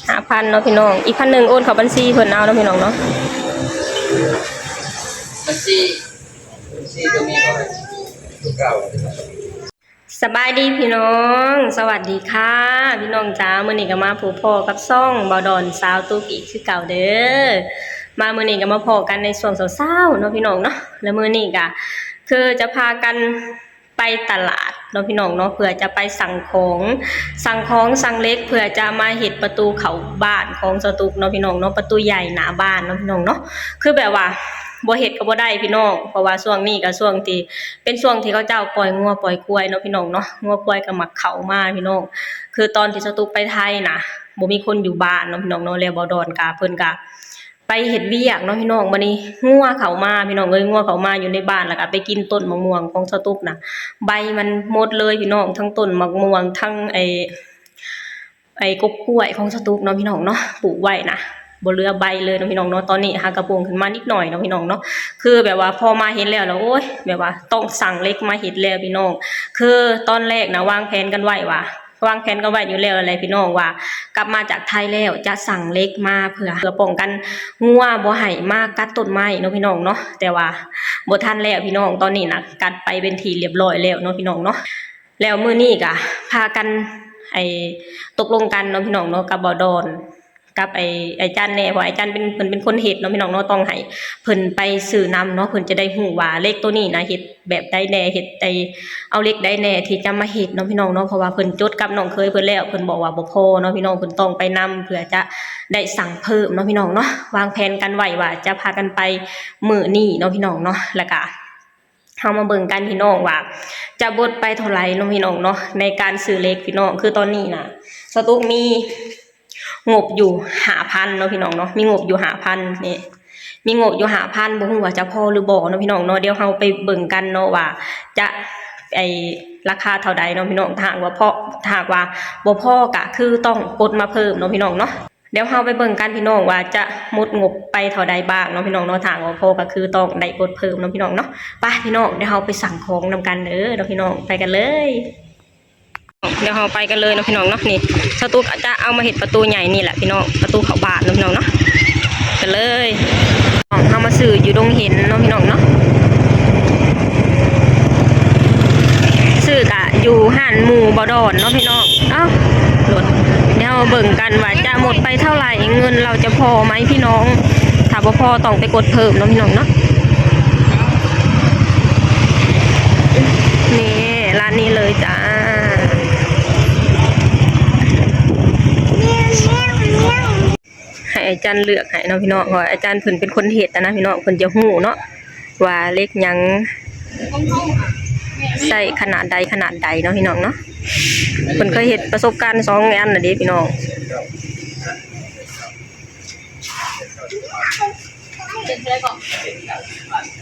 ຫ້າພັນເນາະພີ່ນ້ອງ ອີກພັນໜຶ່ງໂອນເຂົ້າບັນຊີເພິ່ນເອົາເນາະພີ່ນ້ອງເນາະ ບັນຊີ ບັນຊີຕົວນີ້ເນາະ ຕົວເກົ່າ. ສະບາຍດີພີ່ນ້ອງ ສະຫວັດດີຄ່ະພີ່ນ້ອງຈ້າ ມື້ນີ້ກໍມາພົບພໍ້ກັບຊ່ອງບ່າວດອນຊາວຕຸກອີກຄືເກົ່າເດີ ມາມື້ນີ້ກໍມາພໍ້ກັນໃນຊ່ວງເຊົ້າໆເນາະພີ່ນ້ອງເນາະ ແລະມື້ນີ້ກໍຄືຈະພາກັນ ໄປຕະຫຼາດເນາະພີ່ນ້ອງເນາະ ເພື່ອຈະໄປສັ່ງຂອງ ສັ່ງຂອງສັ່ງເຫຼັກ ເພື່ອຈະມາເຮັດປະຕູເຂົ້າບ້ານຂອງສາວຕຸກເນາະພີ່ນ້ອງເນາະ ປະຕູໃຫຍ່ໜ້າບ້ານເນາະພີ່ນ້ອງເນາະ ຄືແບບວ່າບໍ່ເຮັດກໍບໍ່ໄດ້ພີ່ນ້ອງ ເພາະວ່າຊ່ວງນີ້ກໍຊ່ວງທີ່ ເປັນຊ່ວງທີ່ເຂົາເຈົ້າປ່ອຍງົວປ່ອຍຄວາຍເນາະພີ່ນ້ອງເນາະ ງົວຄວາຍກໍມັກເຂົ້າມາພີ່ນ້ອງ ຄືຕອນທີ່ສາວຕຸກໄປໄທນະ ບໍ່ມີຄົນຢູ່ບ້ານເນາະພີ່ນ້ອງເນາະ ແລ້ວບ່າວດອນກະ ເພິ່ນກະ ໄປເຮັດວຽກເນາະພີ່ນ້ອງ ບາດນີ້ງົວເຂົ້າມາພີ່ນ້ອງເອີຍ ງົວເຂົ້າມາຢູ່ໃນບ້ານ ແລ້ວກໍໄປກິນຕົ້ນໝາກມ່ວງຂອງສາວຕຸກນະ ໃບມັນໝົດເລີຍພີ່ນ້ອງ ທັງຕົ້ນໝາກມ່ວງ ທັງໄອ້ ໄອ້ກົກກ້ວຍຂອງສາວຕຸກເນາະພີ່ນ້ອງເນາະ ປູກໄວ້ນະ ບໍ່ເຫຼືອໃບເລີຍເນາະພີ່ນ້ອງເນາະ ຕອນນີ້ຫາກະໂປ່ງຂຶ້ນມານິດໜ້ອຍເນາະພີ່ນ້ອງເນາະ ຄືແບບວ່າພໍມາເຫັນແລ້ວລະ ໂອ້ຍ ແບບວ່າຕ້ອງສັ່ງເຫຼັກມາເຮັດແລ້ວພີ່ນ້ອງ ຄືຕອນແລກນະວາງແຜນກັນໄວ້ວ່າ ວາງແຜນກັນໄວ້ຢູ່ແລ້ວແຫຼະພີ່ນ້ອງວ່າ ກັບມາຈາກໄທແລ້ວຈະສັ່ງເຫຼັກມາເພື່ອ ເພື່ອປ້ອງກັນງົວບໍ່ໃຫ້ມາກັດຕົ້ນໄມ້ເນາະພີ່ນ້ອງເນາະ ແຕ່ວ່າບໍ່ທັນແລ້ວພີ່ນ້ອງ ຕອນນີ້ນະກັດໄປເປັນທີ່ລຽບຮ້ອຍແລ້ວເນາະພີ່ນ້ອງເນາະ ແລ້ວມື້ນີ້ກະພາກັນ ໄອ້ ຕົກລົງກັນເນາະພີ່ນ້ອງເນາະ ກັບບ່າວດອນ ກັບໄອ້ ໄອ້ຈັນແດ່ ເພາະໄອ້ຈັນເປັນ ເພິ່ນເປັນຄົນເຮັດເນາະພີ່ນ້ອງເນາະ ຕ້ອງໃຫ້ເພິ່ນໄປຊື້ນຳເນາະ ເພິ່ນຈະໄດ້ຮູ້ວ່າເຫຼັກໂຕນີ້ນະເຮັດແບບໃດແດ່ ເຮັດໄດ້ ເອົາເຫຼັກໃດແດ່ທີ່ຈະມາເຮັດເນາະພີ່ນ້ອງເນາະ ເພາະວ່າເພິ່ນຈົດກັບນ້ອງເຂີຍເພິ່ນແລ້ວ ເພິ່ນບອກວ່າບໍ່ພໍເນາະພີ່ນ້ອງ ເພິ່ນຕ້ອງໄປນຳ ເພື່ອຈະໄດ້ສັ່ງເພີ່ມເນາະພີ່ນ້ອງເນາະ ວາງແຜນກັນໄວ້ວ່າຈະພາກັນໄປມື້ນີ້ເນາະພີ່ນ້ອງເນາະ ແລ້ວກະ ເຮົາມາເບິ່ງກັນພີ່ນ້ອງວ່າ ຈະໝົດໄປເທົ່າໃດເນາະພີ່ນ້ອງເນາະ ໃນການຊື້ເຫຼັກພີ່ນ້ອງ ຄືຕອນນີ້ນະ ສາວຕຸກມີງົບຢູ່ຫ້າພັນເນາະພີ່ນ້ອງເນາະ ມີງົບຢູ່ຫ້າພັນນີ້ ມີງົບຢູ່ຫ້າພັນ ບໍ່ຮູ້ວ່າຈະພໍຫຼືບໍ່ເນາະພີ່ນ້ອງເນາະ ດຽວເຮົາໄປເບິ່ງກັນເນາະວ່າຈະ ໄອ້ ລາຄາເທົ່າໃດເນາະພີ່ນ້ອງ ຖ້າຫາກວ່າພໍ ຖ້າຫາກວ່າບໍ່ພໍກະຄືຕ້ອງກົດມາເພີ່ມເນາະພີ່ນ້ອງເນາະ. ດຽວເຮົາໄປເບິ່ງກັນພີ່ນ້ອງວ່າຈະໝົດງົບໄປເທົ່າໃດບ້າງເນາະພີ່ນ້ອງເນາະ ຖ້າຫາກວ່າພໍກໍຄືຕ້ອງໄດ້ກົດເພີ່ມເນາະພີ່ນ້ອງເນາະ ໄປພີ່ນ້ອງ ດຽວເຮົາໄປສັ່ງຂອງນຳກັນເດີເນາະພີ່ນ້ອງ ໄປກັນເລີຍ ດຽວເຮົາໄປກັນເລີຍເນາະພີ່ນ້ອງເນາະ ນີ້ສາວຕຸກຈະເອົາມາເຮັດປະຕູໃຫຍ່ນີ້ແຫຼະພີ່ນ້ອງ ປະຕູເຂົ້າບ້ານເນາະພີ່ນ້ອງເນາະ ໄປເລີຍ ເຮົາມາຊື້ຢູ່ດົງເຫັນເນາະພີ່ນ້ອງເນາະ ຊື້ກະຢູ່ຮ້ານໝູ່ບໍ່ດອນເນາະພີ່ນ້ອງ ເອົ້າ ລົດ ດຽວເຮົາເບິ່ງກັນວ່າຈະໝົດໄປເທົ່າໃດ ເງິນເຮົາຈະພໍໄໝພີ່ນ້ອງ ຖ້າບໍ່ພໍຕ້ອງໄປກົດເພີ່ມເນາະພີ່ນ້ອງເນາະ ນີ້ ຮ້ານນີ້ເລີຍຈ້າ ໃຫ້ອາຈານເລືອກໃຫ້ເນາະພີ່ນ້ອງ ເພາະວ່າອາຈານເພິ່ນເປັນຄົນເຮັດນະພີ່ນ້ອງ ເພິ່ນຈະຮູ້ເນາະ ວ່າເຫຼັກຫຍັງໃຊ້ຂະໜາດໃດຂະໜາດໃດເນາະພີ່ນ້ອງເນາະ ເພິ່ນເຄີຍເຮັດປະສົບການສອງອັນລະເດ້ພີ່ນ້ອງ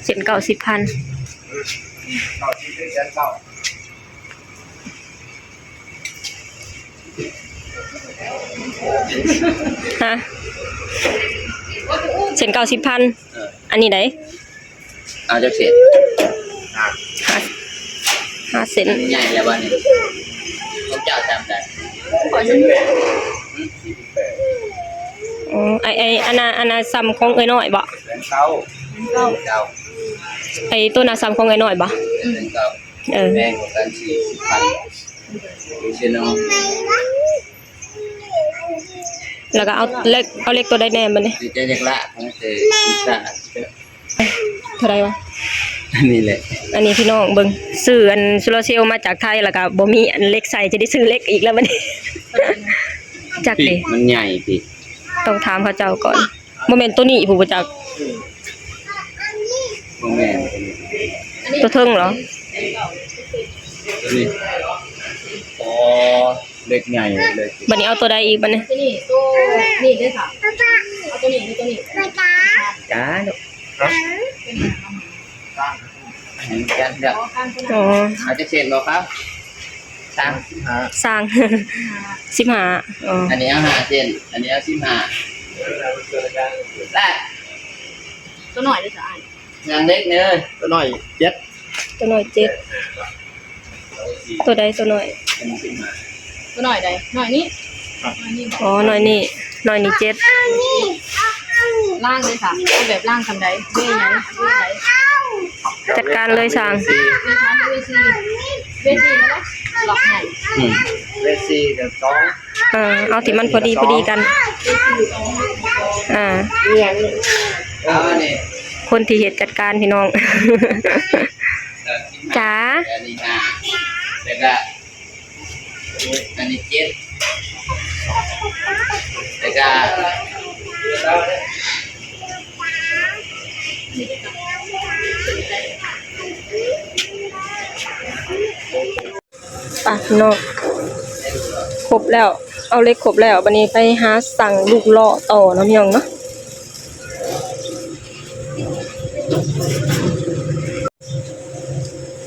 ເຊັ່ນເກົ້າສິບພັນ ຮະ ເຊັ່ນເກົ້າສິບພັນ ເອີ ອັນນີ້ໃດ ເອົາຈັກເສັ້ນ? ຫ້າ ຫ້າເສັ້ນ ໃຫຍ່ແລ້ວບໍ່ນີ້ ຂອງເຈົ້າຊ່ຳໃດ? ອໍ ໄອ້ ໄອ້ ອັນນ່າ ອັນນ່າຊ່ຳຂອງເອື້ອຍນ້ອຍບໍ່? ແສນເກົ້າ ແສນເກົ້າ ໄອ້ໂຕນັ້ນຊ່ຳຂອງເອື້ອຍນ້ອຍບໍ່? ແສນເກົ້າ ເອີ ແພງກວ່າກັນສີ່ສິບພັນ ເຊໂນ ແລ້ວກໍເອົາເຫຼັກ ເອົາເຫຼັກໂຕໃດແດ່ບັດນີ້? ໃຈຢາກລະຂອງເຕ ເທົ່າໃດວະ? ອັນນີ້ແຫຼະ ອັນນີ້ພີ່ນ້ອງເບິ່ງ ຊື້ອັນໂຊລາເຊວມາຈາກໄທ ແລ້ວກໍບໍ່ມີອັນເຫຼັກໃສ່ ຈະໄດ້ຊື້ເຫຼັກອີກແລ້ວບັດນີ້ ຈັກເດ ມັນໃຫຍ່ຕິ ຕ້ອງຖາມເຂົາເຈົ້າກ່ອນ ບໍ່ແມ່ນໂຕນີ້ຜູ້ ບໍ່ຈັກ ບໍ່ແມ່ນ ໂຕເທິງເຫລອ? ໂຕນີ້ ອໍ ເຫຼັກໃຫຍ່ເລີຍ ບັດນີ້ເອົາໂຕໃດອີກບັດນີ້? ໂຕນີ້ ໂຕນີ້ເດ້ ເອົາໂຕນີ້ ໂຕນີ້ ຈ້າ ລູກ ຮະ? ອັນນີ້ແກນເລືອກ ອໍ ເອົາຈັກເສັ້ນບໍ່ຄັບ? ຊ່າງ ສິບຫ້າ ຊ່າງ ສິບຫ້າ ອໍ ອັນນີ້ເອົາຫ້າເສັ້ນ ອັນນີ້ເອົາສິບຫ້າ ໄດ້ ໂຕນ້ອຍເດ້ ອ່ານ ຢ່າງເລັກເດີ ໂຕນ້ອຍເຈັດ ໂຕນ້ອຍເຈັດ ໂຕໃດໂຕນ້ອຍ? ໂຕນ້ອຍໃດ? ນ້ອຍນີ້ ອໍ ໜ່ວຍນີ້ ໜ່ວຍນີ້ເຈັດ. ລ້າງເລີຍສາງ ເອົາແບບລ້າງສ່ຳໃດ ເວໃດ ເວໃດ ຈັດການເລີຍສາງ. ເວສາມ ເວສີ່ ເວສີ່ ແລ້ວເດ້ ລັອກໃຫຍ່ ອືມ ເວສີ່ກັບສອງ ເອີ ເອົາທີ່ມັນພໍດີ ພໍດີກັນ ອ່າ ເອົາອັນນີ້ ຄົນທີ່ເຮັດຈັດການພີ່ນ້ອງ ເອີ ຈ້າ ອັນນີ້ຫ້າ ແລ້ວກະ ອັນນີ້ເຈັດ ແລ້ວກະ ໄປພີ່ນ້ອງ ຄົບແລ້ວ ເອົາເຫຼັກຄົບແລ້ວ ບາດນີ້ໄປຫາສັ່ງລູກລໍ້ຕໍ່ເນາະ ພີ່ນ້ອງເນາະ.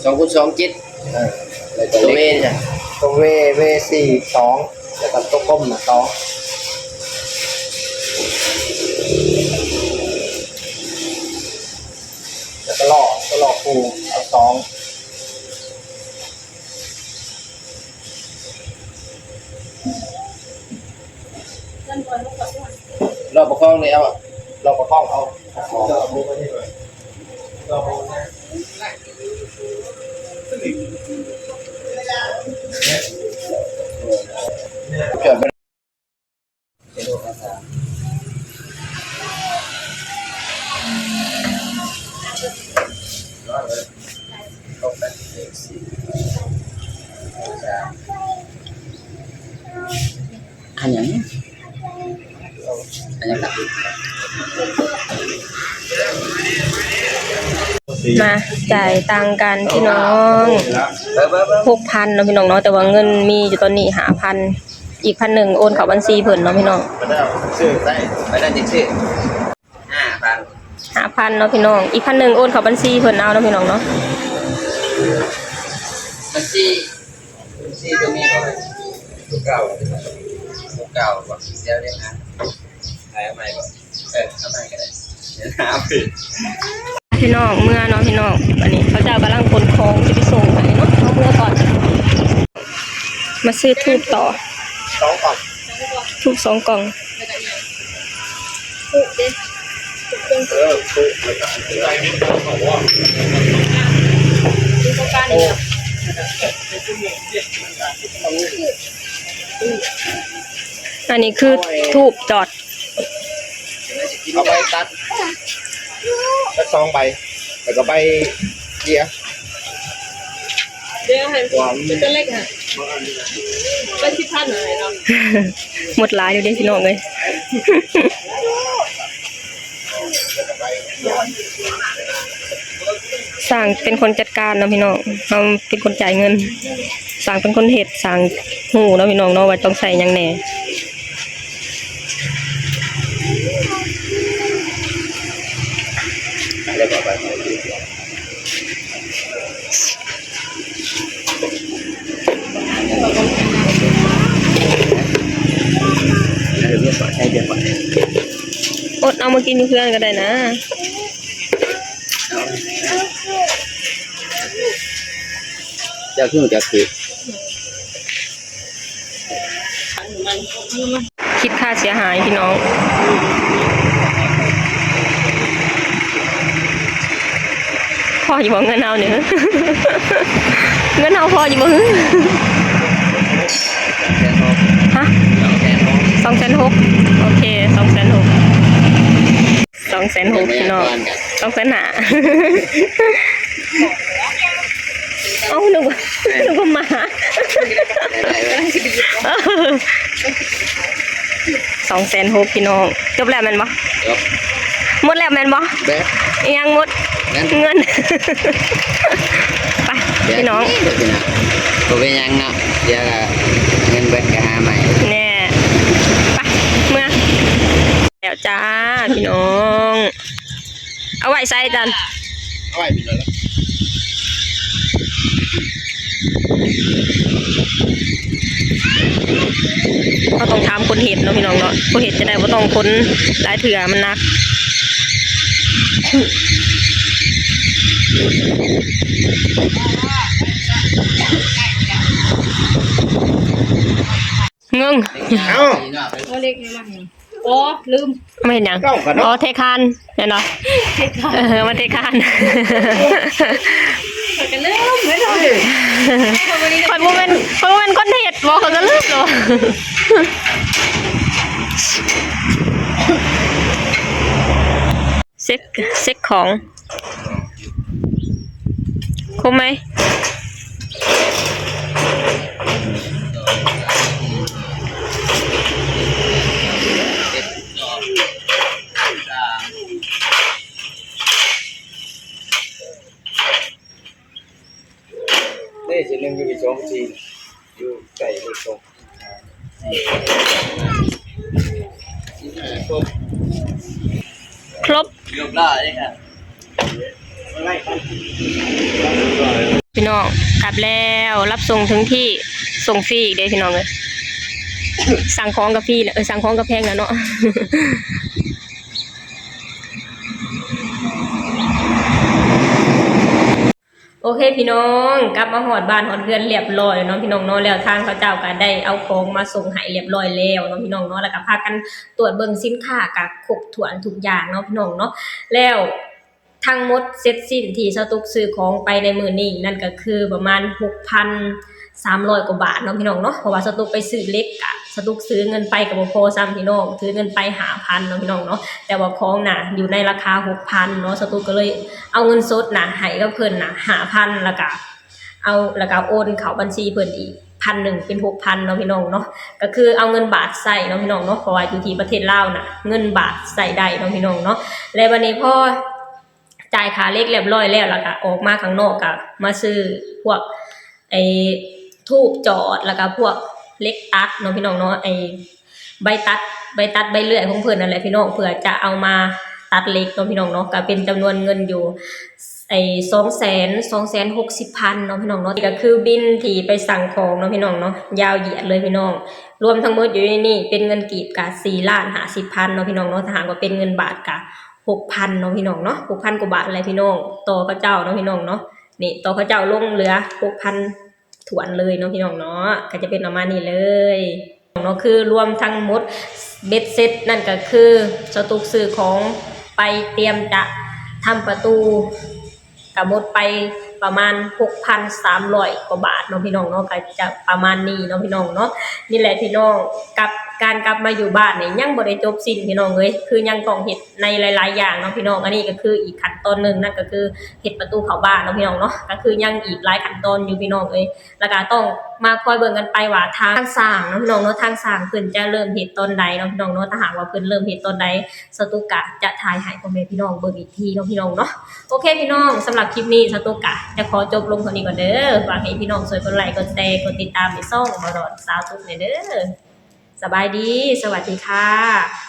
ສອງຄູນສອງ ເຈັດ ເອີ ແລ້ວກໍເວນະ ຕົວເວ ເວສີ່ ສອງ ແລ້ວກໍຕົວກົມນະ ສອງ ແລ້ວກໍລໍ້ ຕົວລໍ້ຄູ່ເອົາ ສອງ ລໍປະຄອງນີ້ເອົາ ລໍປະຄອງເອົາ ຈອດ ອັນຫຍັງ ອັນຫຍັງ ມາຈ່າຍຕັງກັນພີ່ນ້ອງ ຫົກພັນເນາະພີ່ນ້ອງເນາະ ແຕ່ວ່າເງິນມີຢູ່ຕອນນີ້ຫ້າພັນ ອີກພັນໜຶ່ງໂອນເຂົ້າບັນຊີເພິ່ນເນາະພີ່ນ້ອງ ໄປແລ້ວຊື້ໄດ້ ໄປແລ້ວຈຶ່ງຊື້ ຫ້າພັນ ຫ້າພັນເນາະພີ່ນ້ອງ ອີກພັນໜຶ່ງໂອນເຂົ້າບັນຊີເພິ່ນເອົາເນາະພີ່ນ້ອງເນາະ ບັນຊີ ບັນຊີຕົວນີ້ກໍຕົວເກົ່າ ຕົວເກົ່າບໍ່ ດຽວເດ້ນະ ໃຫ້ເອົາໃໝ່ບໍ່ ເອີ ເອົາໃໝ່ກໍໄດ້ ດຽວຫາເອົາຄືນ ພີ່ນ້ອງ ເມືອເນາະພີ່ນ້ອງ ອັນນີ້ເຂົາເຈົ້າກຳລັງຂົນຂອງຊິໄປສົ່ງໃຫ້ເນາະ ເອົາເມືອກ່ອນ. ມາຊື້ທູບຕໍ່ ສອງກ່ອງ ທູບສອງກ່ອງ ເອີ ທູບ ແລ້ວກໍອັນນີ້ ອັນນີ້ຄືທູບຈອດ ເອົາໄປຕັດຈັກສອງໃບ ແລ້ວກໍໃບເຈຍ ດຽວໃຫ້ ຕົວເລັກຫັ້ນ ເປັນສິບພັນເນາະ ໝົດຫຼາຍຢູ່ເດ້ພີ່ນ້ອງເອີຍ. ຊ່າງເປັນຄົນຈັດການເນາະພີ່ນ້ອງ ເຮົາເປັນຄົນຈ່າຍເງິນ ຊ່າງເປັນຄົນເຮັດ ຊ່າງຮູ້ເນາະພີ່ນ້ອງເນາະ ວ່າຕ້ອງໃຊ້ຫຍັງແດ່. ອົດເອົາມາກິນຢູ່ເຮືອນກໍໄດ້ນະ. ເຈົ້າຄື ເຈົ້າຄື ຄິດຄ່າເສຍຫາຍພີ່ນ້ອງ ພໍຢູ່ບໍ່ເງິນເຮົານີ້ ເງິນເຮົາພໍຢູ່ບໍ່? ຮະ? ສອງແສນຫົກ ໂອເຄ ສອງແສນຫົກ ສອງແສນຫົກພີ່ນ້ອງ ສອງແສນຫ້າ ເອົ້າ ນຶກວ່າ ເອີ ນຶກວ່າໝາ ສອງແສນຫົກພີ່ນ້ອງ ຈົບແລ້ວແມ່ນບໍ່? ຈົບ ໝົດແລ້ວແມ່ນບໍ່? ແບບ ອີຫຍັງໝົດ? ເງິນ ເງິນ ໄປ ແບບ ພີ່ນ້ອງ ນີ້ເດີພີ່ນ້ອງ ບໍ່ເປັນຫຍັງເນາະ ດຽວກໍເງິນເບິດກໍຫາໃໝ່ ແນ່ ໄປ ເມືອ. ແລ້ວຈ້າພີ່ນ້ອງ ເອົາໄວ້ໃສຈັນ? ເອົາໄວ້ພີ່ນ້ອງ ເຮົາຕ້ອງຖາມຄົນເຮັດເນາະພີ່ນ້ອງເນາະ ຄົນເຮັດຈະໄດ້ບໍ່ຕ້ອງຂົນຫຼາຍເທື່ອ ມັນໜັກ. ເງິ ເອົ້າ ໂອ້ ເລັກຢູ່ນະ ອໍ ລືມ ມາເຮັດຫຍັງ? ເກົ້າກັນເນາະ ອໍ ເທຄານແມ່ນບໍ່? ເທຄານ ເອີ ມາເທຄານ ຂ້ອຍກໍລືມເລີຍເນາະ ຂ້ອຍບໍ່ແມ່ນ ຂ້ອຍບໍ່ແມ່ນຄົນເຮັດບໍ່ ຂ້ອຍກໍລືມໂລດ ເຊັກ ເຊັກຂອງ ຄົບໄໝ? ເດ້ ເສັ້ນໜຶ່ງຢູ່ ສອງ ສີ່ ຢູ່ໃກ້ເລກສອງ ຄົບ ຍົກລ້າເດ້ ພີ່ນ້ອງ ກັບແລ້ວ ຮັບສົ່ງເຖິງທີ່ ສົ່ງຟຣີອີກເດ້ພີ່ນ້ອງເອີຍ ສັ່ງຂອງກໍຟຣີແຫຼະ ເອີ ສັ່ງຂອງກໍແພງແລ້ວເນາະ. ໂອເຄພີ່ນ້ອງ ກັບມາຮອດບ້ານຮອດເຮືອນລຽບລ້ອຍແລ້ວເນາະພີ່ນ້ອງເນາະ ແລ້ວທາງເຂົາເຈົ້າກໍໄດ້ເອົາຂອງມາສົ່ງໃຫ້ລຽບລ້ອຍແລ້ວເນາະພີ່ນ້ອງເນາະ ແລ້ວກໍພາກັນຕວດເບິ່ງສິນຄ້າກໍຄົບຖ້ວນທຸກຢ່າງເນາະພີ່ນ້ອງເນາະ ແລ້ວທັງໝົດເສັດສິ້ນທີ່ສາວຕຸກຊື້ຂອງໄປໃນມື້ນີ້ນັ້ນກໍຄືປະມານຫົກພັນສາມຮ້ອຍກວ່າບາດເນາະພີ່ນ້ອງເນາະ ເພາະວ່າສາວຕຸກໄປຊື້ເຫຼັກ ກະສາວຕຸກຊື້ເງິນໄປກໍບໍ່ພໍຊ້ຳພີ່ນ້ອງ ຖືເງິນໄປຫ້າພັນເນາະພີ່ນ້ອງເນາະ ແຕ່ວ່າຂອງນະຢູ່ໃນລາຄາຫົກພັນເນາະ ສາວຕຸກກໍເລີຍ ເອົາເງິນສົດນະໃຫ້ກັບເພິ່ນນະຫ້າພັນ ແລ້ວກະເອົາ ແລ້ວກະໂອນເຂົ້າບັນຊີເພິ່ນອີກພັນໜຶ່ງ ເປັນຫົກພັນເນາະພີ່ນ້ອງເນາະ ກໍຄືເອົາເງິນບາດໃຊ້ເນາະພີ່ນ້ອງເນາະ ເພາະວ່າຢູ່ທີ່ປະເທດລາວນະເງິນບາດໃຊ້ໄດ້ເນາະພີ່ນ້ອງເນາະ ແລ້ວບັດນີ້ພໍຈ່າຍຄ່າເຫຼັກລຽບລ້ອຍແລ້ວ ແລ້ວກະອອກມາຂ້າງນອກ ກະມາຊື້ພວກ ໄອ້ ທູບຈອດ ແລ້ວກະພວກເຫຼັກຕັດເນາະພີ່ນ້ອງເນາະ ໄອ້ ໃບຕັດ ໃບຕັດໃບເລື່ອຍຂອງເພິ່ນນັ້ນແຫຼະພີ່ນ້ອງ ເພື່ອຈະເອົາມາຕັດເຫຼັກເນາະພີ່ນ້ອງເນາະ ກະເປັນຈຳນວນເງິນຢູ່ ໄອ້ ສອງແສນ ສອງແສນຫົກສິບພັນເນາະພີ່ນ້ອງເນາະ ນີ້ກະຄືບິນທີ່ໄປສັ່ງຂອງເນາະພີ່ນ້ອງເນາະ ຍາວຢຽດເລີຍພີ່ນ້ອງ ລວມທັງໝົດຢູ່ໃນນີ້ເປັນເງິນກີບກະສີ່ລ້ານຫ້າສິບພັນເນາະພີ່ນ້ອງເນາະ ຖ້າຫາກວ່າເປັນເງິນບາດກະຫົກພັນເນາະພີ່ນ້ອງເນາະ ຫົກພັນກວ່າບາດແຫຼະພີ່ນ້ອງ ຕໍ່ເຂົາເຈົ້າເນາະພີ່ນ້ອງເນາະ ນີ້ຕໍ່ເຂົາເຈົ້າລົງເຫຼືອຫົກພັນ ຖ້ວນເລີຍເນາະພີ່ນ້ອງເນາະ ກໍຈະເປັນປະມານນີ້ເລີຍເນາະ ຄືລວມທັງໝົດເບັດເສັດນັ້ນກໍຄືສາວຕຸກຊື້ຂອງໄປຕຽມຈະທຳປະຕູ ກໍໝົດໄປປະມານຫົກພັນສາມຮ້ອຍກວ່າບາດເນາະພີ່ນ້ອງເນາະ ກໍຈະປະມານນີ້ເນາະພີ່ນ້ອງເນາະ ນີ້ແຫຼະພີ່ນ້ອງ ກັບການກັບມາຢູ່ບ້ານນີ້ຍັງບໍ່ໄດ້ຈົບສິ້ນພີ່ນ້ອງເອີຍ ຄືຍັງຕ້ອງເຮັດໃນຫຼາຍໆຢ່າງເນາະພີ່ນ້ອງ ອັນນີ້ກໍຄືອີກຂັ້ນຕອນໜຶ່ງ ນັ້ນກໍຄືເຮັດປະຕູເຂົ້າບ້ານເນາະພີ່ນ້ອງເນາະ ກໍຄືຍັງອີກຫຼາຍຂັ້ນຕອນຢູ່ພີ່ນ້ອງເອີຍ ແລ້ວກະຕ້ອງມາຄອຍເບິ່ງກັນໄປວ່າທາງ ທາງສ້າງເນາະພີ່ນ້ອງເນາະ ທາງສ້າງເພິ່ນຈະເລີ່ມເຮັດຕອນໃດເນາະພີ່ນ້ອງເນາະ ຖ້າຫາກວ່າເພິ່ນເລີ່ມເຮັດຕອນໃດ ສາວຕຸກກະຈະຖ່າຍໃຫ້ພໍ່ແມ່ພີ່ນ້ອງເບິ່ງອີກທີເນາະພີ່ນ້ອງເນາະ ໂອເຄພີ່ນ້ອງ ສຳລັບຄລິບນີ້ສາວຕຸກກະຈະຂໍຈົບລົງເທົ່ານີ້ກ່ອນເດີ ຝາກໃຫ້ພີ່ນ້ອງຊ່ວຍກົດໄລ ກົດແຊ ກົດຕິດຕາມໃຫ້ຊ່ອງບ່າວດອນສາວຕຸກແດ່ເດີ ສະບາຍດີ ສະຫວັດດີຄ່ະ.